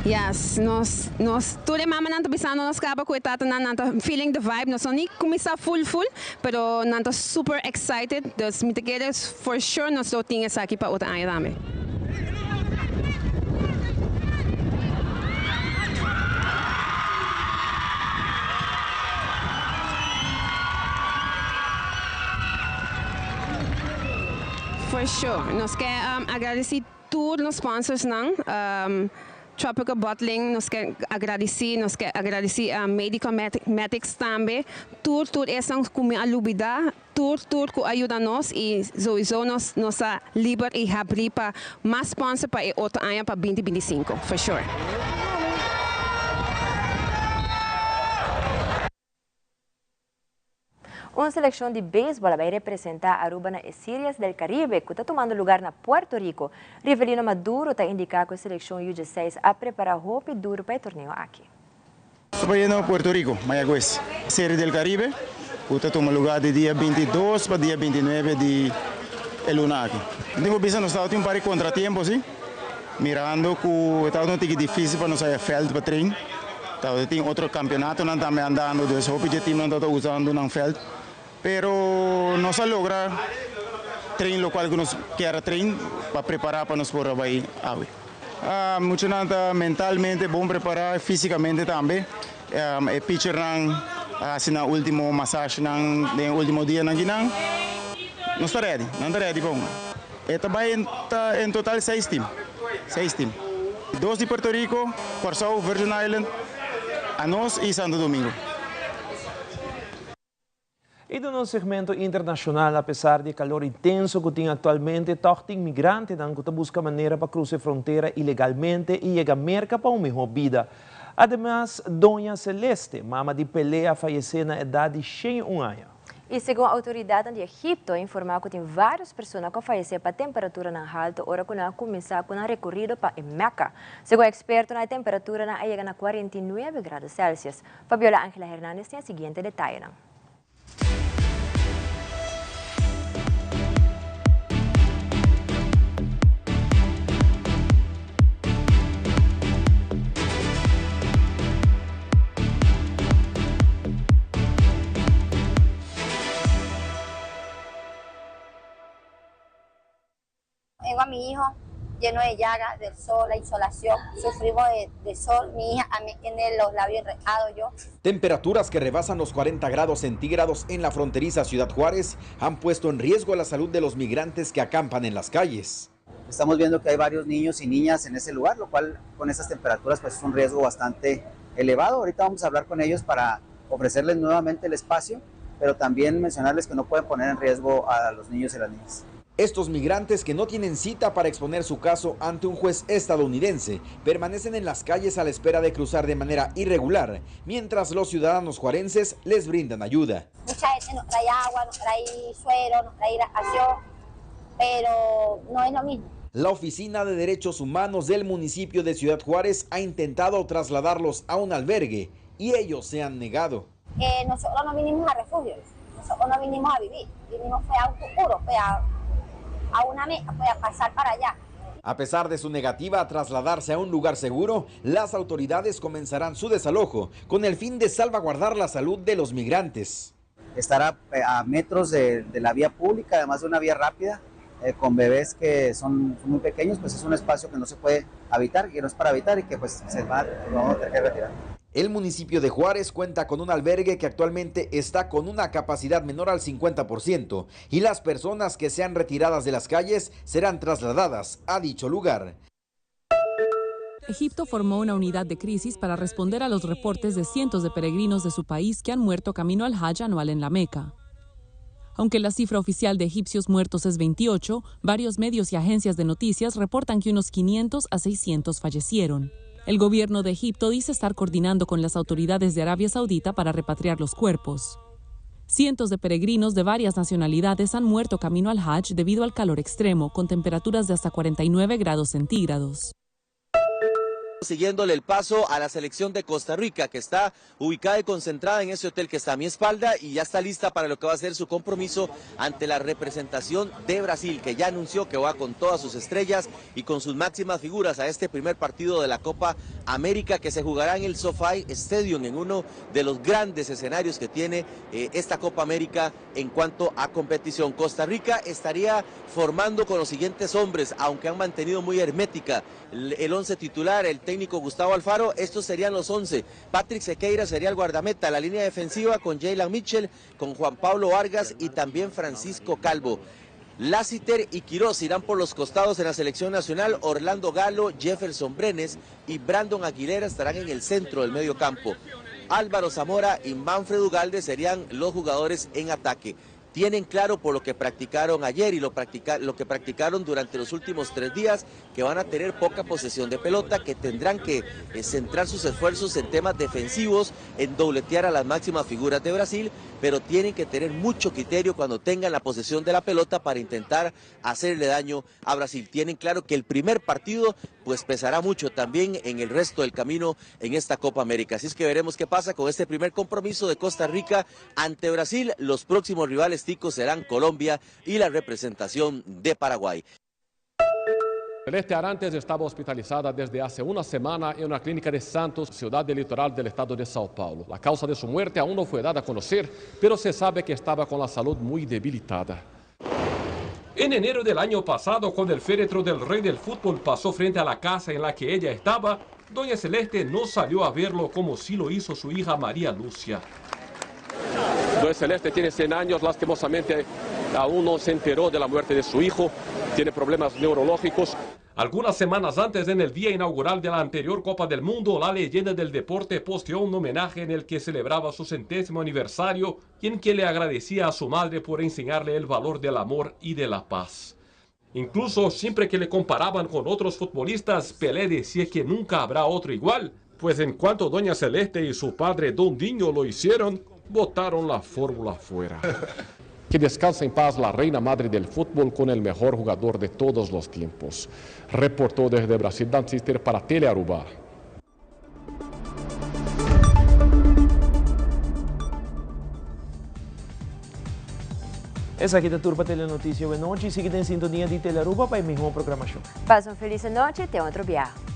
Yes, nos nos tur e mamanan ta bisando nos caba cu e tatanan nan ta feeling the vibe, nos no ni cuminsa full full, pero nan ta super excited, dus mi ta kere for sure nos lo tin esaki pa otro aña tambe. For sure, nos ke agradeci tur nos sponsorsnan. Tropical Bottling nos ke agradeci, nos ke agradeci Medical Medics tambe, tur tur esnan cu mi a lubida, tur tur cu a yuda nos y souiso nos nos ta liber y habri pa mas sponsor pa e otro aña pa binti binti sinku, for sure. Un seleccion di beisbol a bay representa Aruba na e Series del Caribe cu ta tumando lugar na Puerto Rico. Rivelino Maduro ta indica cu e seleccion U dieseis a prepara hopi duro pa e torneo aki. Ta bayendo Puerto Rico, Mayagüez. Serie del Caribe cu ta tuma lugar di dia bintidos pa dia bintinuebe di e luna aki. Tin cu bisa nos tabatin un par di contratiempo si, mirando cu e tabata un tiki dificil pa nos haya veld pa train. Tabata tin otro campeonatonan tambe andando, dus hopi dje teamnan tabata usando nan veld. Pero nos a logra train locual cu nos kier a train pa prepara pa nos por a bay awe. Muchanan ta mentalmente bon prepara, fisicamente tambe. E pitchernan a haci nan ultimo masagenan den e ultimo dianan kinan. Nos ta ready, nan ta ready pa hunga. E ta bay en total seis team, seis team. Dos di Puerto Rico, Kòrsou, Virgin Island, anos y Santo Domingo. I den nos segmento internashonal, apesar di e kalor intenso ku tin aktualmente, tòg tin migrantenan ku ta buska manera pa krusa e frontera ilegalmente i yega Merka pa un mihó bida. Ademas, Doña Celeste, mama di Pelé a fayesé na edat di 101 aña. I segun outoridatnan di Egipto a informá ku tin vários persona ku a fayesé pa temperaturanan haltu ora ku nan a kuminsá ku nan rekorido pa e Mecca. Segun ekspertonan e temperaturanan a yega na 49 grado Celsius. Fabiola Angela Hernandez tin e siguiente detayenan. Tengo a mi hijo lleno de llagas del sol, la insolación, sufrimos de, de sol, mi hija a mí tiene los labios enrejados yo. Temperaturas que rebasan los 40 grados centígrados en la fronteriza Ciudad Juárez han puesto en riesgo la salud de los migrantes que acampan en las calles. Estamos viendo que hay varios niños y niñas en ese lugar, lo cual con esas temperaturas pues, es un riesgo bastante elevado. Ahorita vamos a hablar con ellos para ofrecerles nuevamente el espacio, pero también mencionarles que no pueden poner en riesgo a los niños y las niñas. Estos migrantes que no tienen cita para exponer su caso ante un juez estadounidense permanecen en las calles a la espera de cruzar de manera irregular, mientras los ciudadanos juarenses les brindan ayuda. Mucha gente nos trae agua, nos trae suero, nos trae hidratación, pero no es lo mismo. La Oficina de Derechos Humanos del municipio de Ciudad Juárez ha intentado trasladarlos a un albergue y ellos se han negado. Eh, nosotros no vinimos a refugios, nosotros no vinimos a vivir, vinimos fue a un futuro, fue a, a una fue a pasar para allá. A pesar de su negativa a trasladarse a un lugar seguro, las autoridades comenzarán su desalojo con el fin de salvaguardar la salud de los migrantes. Estar a, metros de, la vía pública, además de una vía rápida, eh, con bebés que son, muy pequeños, pues es un espacio que no se puede habitar, que no es para habitar y que pues se va, a tener que retirar. El municipio de Juárez cuenta con un albergue que actualmente está con una capacidad menor al 50% y las personas que sean retiradas de las calles serán trasladadas a dicho lugar. Egipto formó una unidad de crisis para responder a los reportes de cientos de peregrinos de su país que han muerto camino al Hajj anual en la Meca. Aunque la cifra oficial de egipcios muertos es 28, varios medios y agencias de noticias reportan que unos 500 a 600 fallecieron. El gobierno de Egipto dice estar coordinando con las autoridades de Arabia Saudita para repatriar los cuerpos. Cientos de peregrinos de varias nacionalidades han muerto camino al Hajj debido al calor extremo, con temperaturas de hasta 49 grados centígrados. Siguiéndole el paso a la selección de Costa Rica, que está ubicada y concentrada en ese hotel que está a mi espalda y ya está lista para lo que va a ser su compromiso ante la representación de Brasil, que ya anunció que va con todas sus estrellas y con sus máximas figuras a este primer partido de la Copa América que se jugará en el SoFi Stadium, en uno de los grandes escenarios que tiene eh, esta Copa América en cuanto a competición. Costa Rica estaría formando con los siguientes hombres, aunque han mantenido muy hermética el once titular, el técnico Gustavo Alfaro, estos serían los 11. Patrick Sequeira sería el guardameta, la línea defensiva con Jaylan Mitchell, con Juan Pablo Vargas y también Francisco Calvo. Lassiter y Quiroz irán por los costados en la selección nacional. Orlando Galo, Jefferson Brenes y Brandon Aguilera estarán en el centro del medio campo. Álvaro Zamora y Manfred Ugalde serían los jugadores en ataque tienen claro por lo que practicaron ayer y lo, lo que practicaron durante los últimos tres días, que van a tener poca posesión de pelota, que tendrán que eh, centrar sus esfuerzos en temas defensivos, en dobletear a las máximas figuras de Brasil, pero tienen que tener mucho criterio cuando tengan la posesión de la pelota para intentar hacerle daño a Brasil. Tienen claro que el primer partido pues pesará mucho también en el resto del camino en esta Copa América. Así es que veremos qué pasa con este primer compromiso de Costa Rica ante Brasil. Los próximos rivales ticos serán Colombia y la representación de Paraguay. Celeste Arantes estaba hospitalizada desde hace una semana en una clínica de Santos, ciudad del litoral del estado de Sao Paulo. La causa de su muerte aún no fue dada a conocer, pero se sabe que estaba con la salud muy debilitada. En enero del año pasado, cuando el féretro del rey del fútbol pasó frente a la casa en la que ella estaba, Doña Celeste no salió a verlo como sí lo hizo su hija María Lucia. Doña Celeste tiene 100 años, lastimosamente aún no se enteró de la muerte de su hijo, tiene problemas neurológicos. Algunas semanas antes, en el día inaugural de la anterior Copa del Mundo, la leyenda del deporte posteó un homenaje en el que celebraba su centésimo aniversario y en que le agradecía a su madre por enseñarle el valor del amor y de la paz. Incluso siempre que le comparaban con otros futbolistas, Pelé decía que nunca habrá otro igual, pues en cuanto Doña Celeste y su padre Don Diño lo hicieron, botaron la fórmula fuera. Que descanse en paz la reina madre del fútbol con el mejor jugador de todos los tiempos. Reportó desde Brasil Dan Sister para Telearuba. Esaki ta tur pa Telenoticia awe nochi. Sigui den sintonia di Telearuba pa e miho programacion. Pasa un feliz nochi, te otro biaha.